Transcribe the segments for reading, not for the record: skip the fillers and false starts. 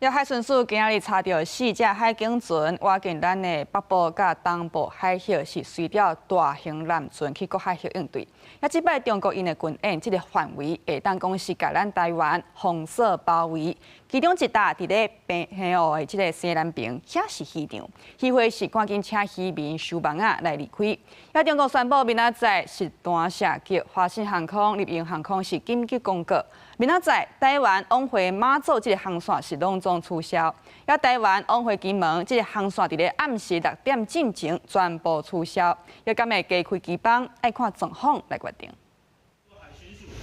海巡署今仔日查著四隻海警船，倚近咱的北部佮東部海域，是隨著大型艦船去各海域應對。啊，這擺中國𪜶的軍演，這个範圍會當講是共咱台灣紅色包圍。其中一搭佇咧澎湖的這个西南爿，遐是漁場，漁會是趕緊請漁民收網仔來離開。啊，中國宣布明仔載實彈射擊，華信航空、立榮航空是緊急公告。明仔載台灣往回馬祖這个航線是攏總取消。啊，台灣往回金門這个航線佇咧暗時6點進前全部取消。啊，敢會加開機班，愛看狀況來決定。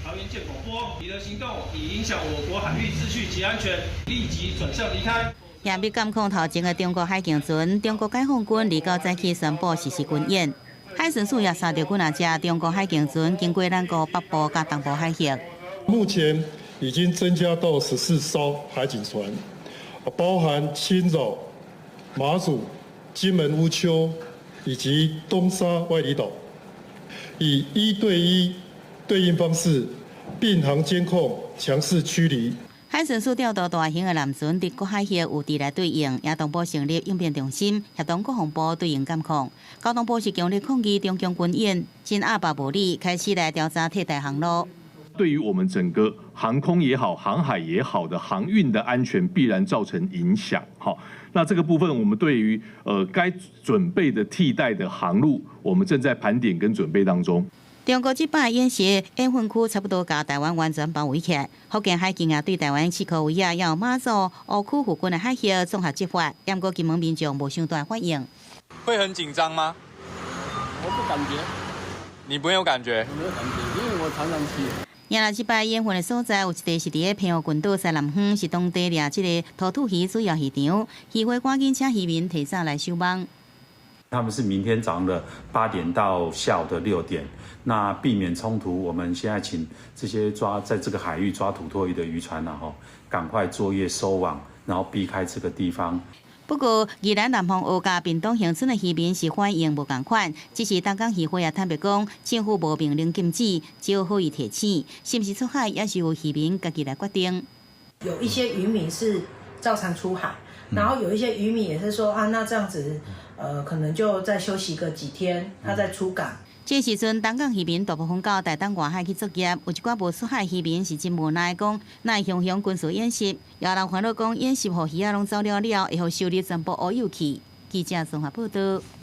桃園艦廣播，你的行動已影響我國海域秩序及安全，立即轉向離開。嚴密監控頭前的中國海警船，中國解放軍29早起宣布實施軍演。海巡署也查著幾若隻中國海警船經過咱國北部佮東部海域。目前已經增加到14艘海警船，包含侵擾、馬祖、金門烏丘以及東沙外離島，以一對一對應方式並行監控，強勢驅離。海巡署調度大型的艦船佇各海域有佇來對應，也同步成立應變中心，協同國防部對應監控。交通部是強烈抗議中共軍演，真鴨霸無理，開始來調查替代航路。對於我們整個航空也好、航海也好的航運的安全，必然造成影響。好，那這個部分，我們對於該準備的替代的航路，我們正在盤點跟準備當中。中國這擺演習演訓區差不多共台灣完全包圍起來，福建海警也對台灣四箍圍仔，還有馬祖烏區附近的海域綜合執法，毋過金門民眾無傷大反應。會很緊張嗎？我不感覺。你沒有感覺？我沒有感覺，因為我常常去。原來這擺演訓的所在有一塊是佇咧澎湖群島西南方，是當地掠這个土魠魚主要漁場，漁會趕緊請漁民提早來收網。他們是明天早上的8點到下午的6點，那避免衝突，我們現在請這些抓在這個海域抓土魠魚的漁船然後趕快作業收網，然後避開這個地方。不過，宜蘭南方澳佮屏東恆春的漁民是反應無仝款，只是東港漁會也坦白講，政府無明令禁止，只有好意提醒，是毋是出海也是由漁民家己來決定。有一些漁民是照常出海，然後有一些漁民也是說啊，那這樣子，可能就再休息個幾天，他再出港。這時陣，東港漁民大部分到台東外海去作業，有一寡無出海漁民是真無奈講，哪會雄雄軍事演習，也有人煩惱講演習予魚仔攏走了了，會予收入全部烏有去。記者綜合報導。